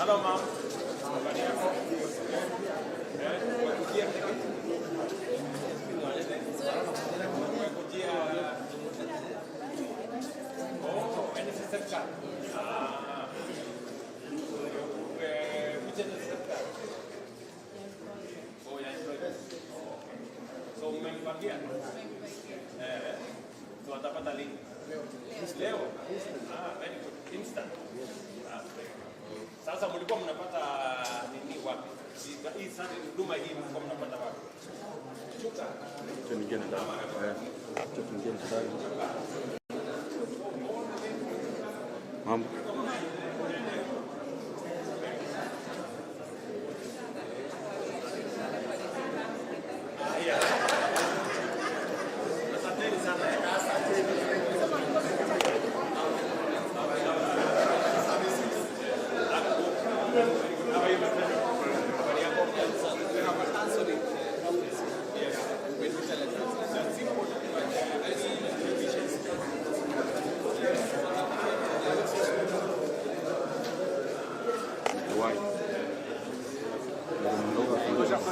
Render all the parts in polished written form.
Hello, ma'am. Habari yako? Eh, umekujia tiketi? Umekujia. Oh, NSSF card. Ah. Which NSSF card? Oh, ya employment. Oh, okay. So umempangia? Eh, so atapata lini? Leo. Ah, very good. Instant. Ah, very good. Sasa mlikuwa mnapata nini wapi? Hii sasa huduma hii mlikuwa mnapata wapi? Chuka. Tuingie ndani. Eh, tuingie ndani. Mambo. Haya. Asanteni sana. How are you, my friend? Habari yako? Yes. Simple, but very efficient. Why? Mdogo. Mdogo.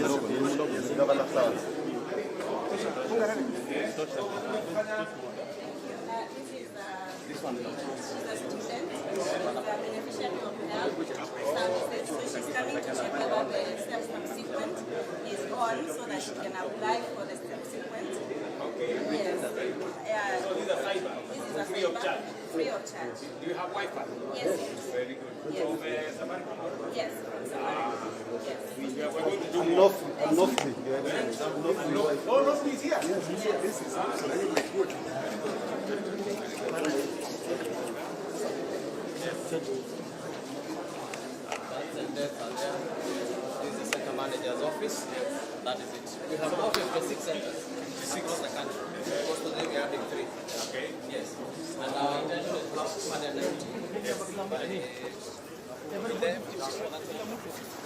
Mdogo. This is she's a student. She's a beneficiary of health services. So she's coming to check whether the step subsequent is on so that she can apply for the subsequent. Okay. Yes. Yeah. So these are cyber. This is a Free of cyber, charge. Free of charge. Do you have Wi-Fi? Yes. Very good. Yes. From Safaricom? Yes, from Safaricom. Yes. We are going to do more. I'm not free. I'm not free. Oh, no, please, here. Yes, this is absolutely good. Births and deaths are there. This is the center manager's office. That is it. We have now 56 centers across the country. Because today we are adding three. Okay. Yes. And our intention is to have 290. By then, for that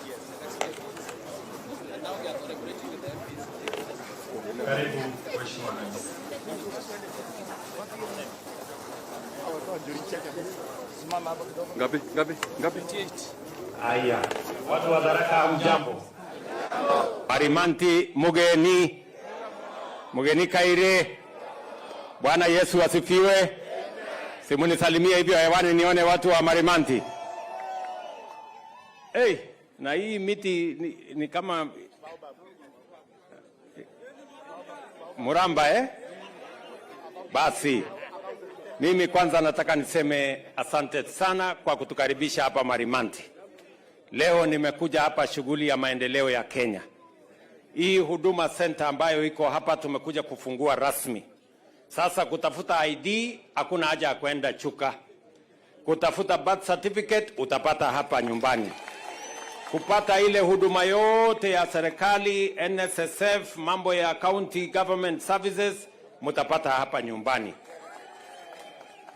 Yes, the next 5 months. And now we are collaborating with the MPs. Karibu, Mheshimiwa Rais. Ngapi? Ngapi? Ngapi? Haya, watu wa Tharaka, hamjambo? Marimanti mugeni mugeni kaire. Bwana Yesu asifiwe. Simunisalimie hivyo hewani nione watu wa Marimanti. Hey, na hii miti ni kama muramba, eh? Basi mimi kwanza nataka niseme asante sana kwa kutukaribisha hapa Marimanti. Leo nimekuja hapa shughuli ya maendeleo ya Kenya. Hii Huduma Center ambayo iko hapa tumekuja kufungua rasmi. Sasa kutafuta ID hakuna haja ya kwenda Chuka. Kutafuta birth certificate utapata hapa nyumbani. Kupata ile huduma yote ya serikali, NSSF, mambo ya county government services mutapata hapa nyumbani.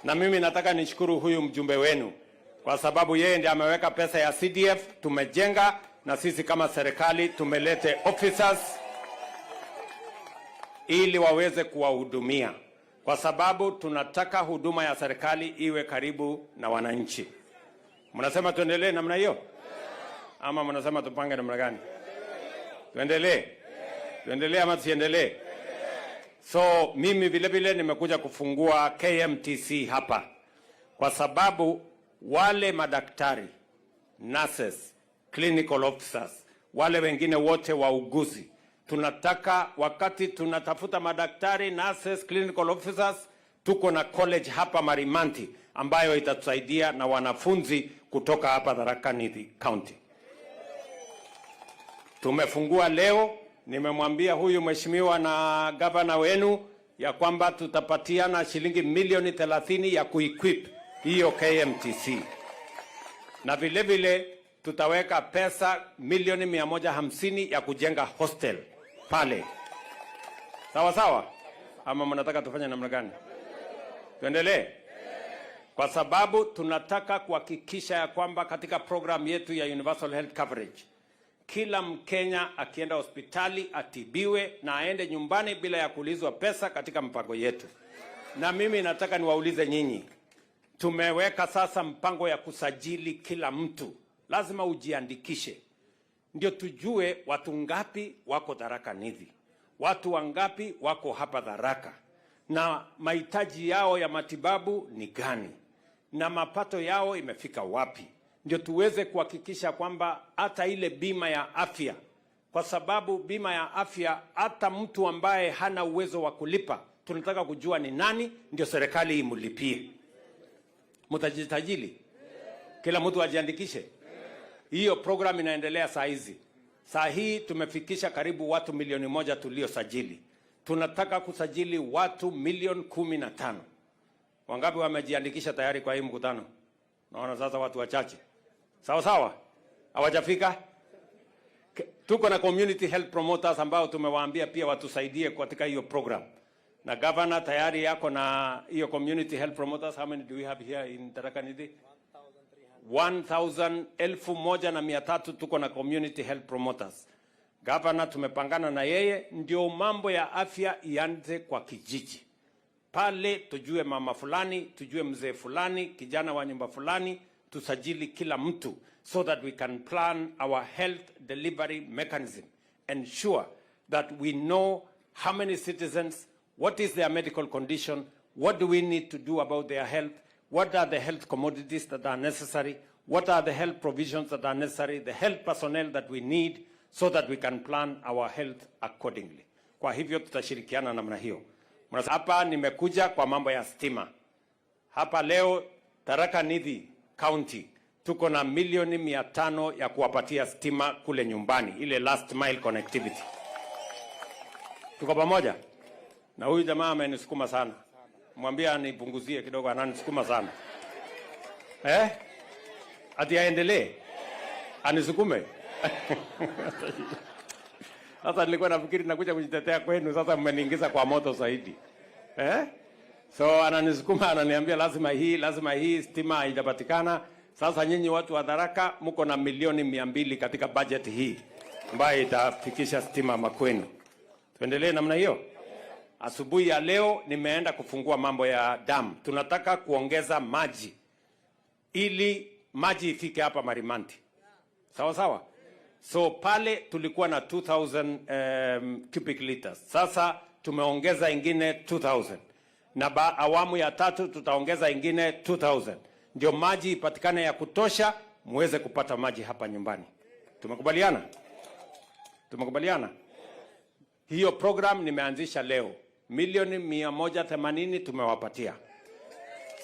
Na mimi nataka nishukuru huyu mjumbe wenu kwa sababu yeye ndiye ameweka pesa ya CDF, tumejenga na sisi kama serikali tumelete officers ili waweze kuwahudumia, kwa sababu tunataka huduma ya serikali iwe karibu na wananchi. Mnasema tuendelee namna hiyo ama mnasema tupange namna gani? Tuendelee, tuendelee ama tusiendelee? So mimi vile vile nimekuja kufungua KMTC hapa kwa sababu wale madaktari, nurses, clinical officers, wale wengine wote wauguzi, tunataka wakati tunatafuta madaktari, nurses, clinical officers, tuko na college hapa Marimanti ambayo itatusaidia na wanafunzi kutoka hapa Tharaka Nithi County. Tumefungua leo, nimemwambia huyu mheshimiwa na gavana wenu ya kwamba tutapatiana shilingi milioni 30 ya kuequip hiyo KMTC, na vile vile tutaweka pesa milioni 150 ya kujenga hostel pale. Sawa sawa, ama mnataka tufanye namna gani? Tuendelee? Kwa sababu tunataka kuhakikisha ya kwamba katika program yetu ya Universal Health Coverage kila Mkenya akienda hospitali atibiwe na aende nyumbani bila ya kuulizwa pesa katika mpango yetu. Na mimi nataka niwaulize nyinyi, Tumeweka sasa mpango ya kusajili kila mtu, lazima ujiandikishe ndio tujue watu ngapi wako Tharaka Nithi, watu wangapi wako hapa Tharaka, na mahitaji yao ya matibabu ni gani, na mapato yao imefika wapi, ndio tuweze kuhakikisha kwamba hata ile bima ya afya, kwa sababu bima ya afya, hata mtu ambaye hana uwezo wa kulipa, tunataka kujua ni nani, ndio serikali imlipie. Mtajisajili, kila mtu ajiandikishe. Hiyo program inaendelea saa hizi. Saa hii tumefikisha karibu watu 1 milioni tuliosajili. Tunataka kusajili watu milioni 15. Wangapi wamejiandikisha tayari kwa hii mkutano? Naona sasa watu wachache. Sawa sawa, hawajafika. Tuko na community health promoters ambao tumewaambia pia watusaidie katika hiyo program, na governor tayari yako na hiyo community health promoters. How many do we have here in Tharaka Nithi? 1000 1,300 tuko na community health promoters. Governor tumepangana na yeye ndio mambo ya afya ianze kwa kijiji pale, tujue mama fulani, tujue mzee fulani, kijana wa nyumba fulani, tusajili kila mtu so that we can plan our health delivery mechanism, ensure that we know how many citizens, what is their medical condition, what do we need to do about their health, what are the health commodities that are necessary, what are the health provisions that are necessary, the health personnel that we need, so that we can plan our health accordingly. Kwa hivyo tutashirikiana namna hiyo. Hapa nimekuja kwa mambo ya stima. Hapa leo Tharaka Nithi County tuko na milioni 500 ya kuwapatia stima kule nyumbani, ile last mile connectivity. Tuko pamoja? Na huyu jamaa amenisukuma sana, mwambie anipunguzie kidogo, ananisukuma sana, eh? Ati aendelee anisukume. Sasa nilikuwa nafikiri nakuja kujitetea kwenu, sasa mmeniingiza kwa moto zaidi, eh? So ananisukuma, ananiambia lazima hii, lazima hii, stima haijapatikana. Sasa nyinyi watu wa Tharaka mko na milioni 200 katika budget hii ambayo itafikisha stima makwenu. Tuendelee namna hiyo. Asubuhi ya leo nimeenda kufungua mambo ya dam. Tunataka kuongeza maji ili maji ifike hapa Marimanti. Sawa sawa. So pale tulikuwa na 2000 cubic liters. Sasa tumeongeza ingine 2000 na awamu ya tatu tutaongeza ingine 2000 ndio maji ipatikane ya kutosha, muweze kupata maji hapa nyumbani. Tumekubaliana? Tumekubaliana? Hiyo program nimeanzisha leo, milioni 180 tumewapatia.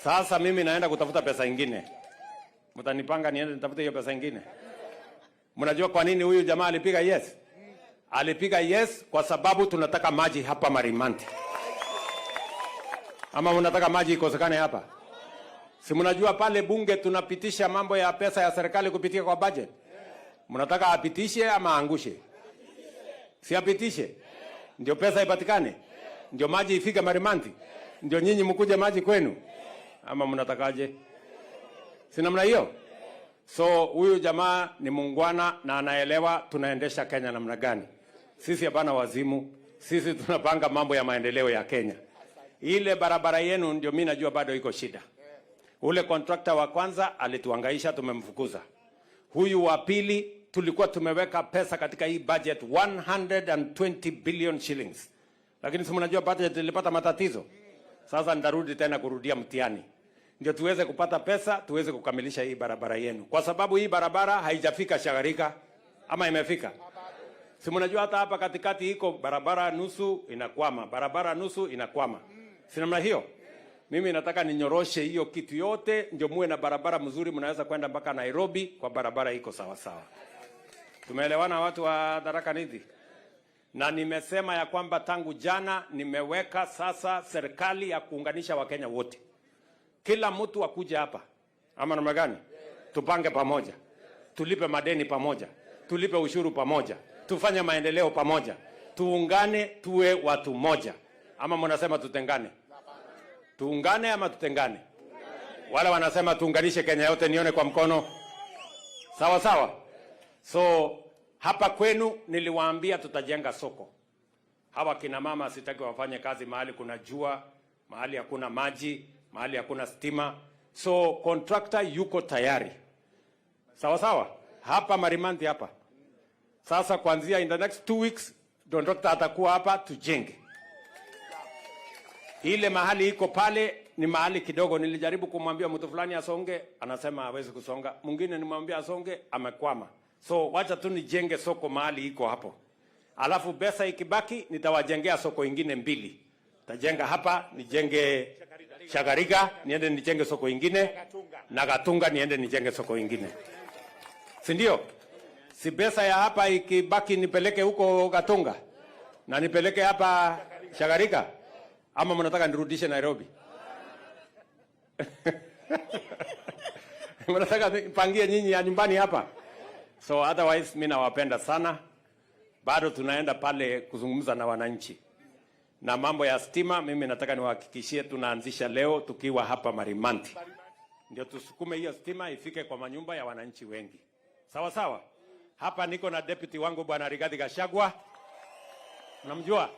Sasa mimi naenda kutafuta pesa ingine, mtanipanga niende nitafute hiyo pesa ingine? Mnajua kwa nini huyu jamaa alipiga yes? Alipiga yes kwa sababu tunataka maji hapa Marimanti. Ama mnataka maji ikosekane hapa? Si mnajua pale bunge tunapitisha mambo ya pesa ya serikali kupitia kwa budget? Mnataka apitishe ama aangushe? Si apitishe? Ndio pesa ipatikane? Ndio maji ifike Marimanti? Ndio nyinyi mkuje maji kwenu? Ama mnatakaje? Si namna hiyo? So huyu jamaa ni muungwana na anaelewa tunaendesha Kenya namna gani. Sisi hapana wazimu, sisi tunapanga mambo ya maendeleo ya Kenya. Ile barabara yenu ndio mimi najua bado iko shida. Ule contractor wa kwanza alituhangaisha, tumemfukuza. Huyu wa pili tulikuwa tumeweka pesa katika hii budget 120 billion shillings, lakini si mnajua budget ilipata matatizo. Sasa nitarudi tena kurudia mtihani ndio tuweze kupata pesa tuweze kukamilisha hii barabara yenu, kwa sababu hii barabara haijafika Shagarika ama imefika? Si mnajua hata hapa katikati iko barabara nusu inakwama, barabara nusu inakwama, si namna hiyo? Mimi nataka ninyoroshe hiyo kitu yote, ndio muwe na barabara mzuri, mnaweza kwenda mpaka Nairobi kwa barabara iko sawa sawa. Tumeelewana watu wa Tharaka Nithi? Na nimesema ya kwamba tangu jana nimeweka sasa serikali ya kuunganisha Wakenya wote, kila mtu akuje hapa, ama namna gani? Tupange pamoja, tulipe madeni pamoja, tulipe ushuru pamoja, tufanye maendeleo pamoja, tuungane, tuwe watu moja. Ama mnasema tutengane? Tuungane ama tutengane? Wale wanasema tuunganishe Kenya yote, nione kwa mkono. Sawa sawa. So hapa kwenu niliwaambia tutajenga soko. Hawa kina mama sitaki wafanye kazi mahali kuna jua, mahali hakuna maji, mahali hakuna stima. So contractor yuko tayari, sawa sawa, hapa Marimanti hapa. Sasa kuanzia in the next 2 weeks contractor atakuwa hapa tujenge. Ile mahali iko pale ni mahali kidogo. Nilijaribu kumwambia mtu fulani asonge, anasema hawezi kusonga. Mwingine nimwambia asonge, amekwama. So wacha tu nijenge soko mahali iko hapo, alafu pesa ikibaki nitawajengea soko ingine mbili. Tajenga hapa, nijenge Shagariga, niende nijenge soko ingine, na Gatunga niende nijenge soko ingine, si ndio? Si pesa ya hapa ikibaki nipeleke huko Gatunga na nipeleke hapa Shagarika, ama mnataka nirudishe Nairobi? Mnataka nipangie nyinyi ya nyumbani hapa? So otherwise mi nawapenda sana, bado tunaenda pale kuzungumza na wananchi na mambo ya stima. Mimi nataka niwahakikishie tunaanzisha leo tukiwa hapa Marimanti, ndio tusukume hiyo stima ifike kwa manyumba ya wananchi wengi. Sawa sawa. Hapa niko na deputy wangu, Bwana Rigathi Gachagua, unamjua?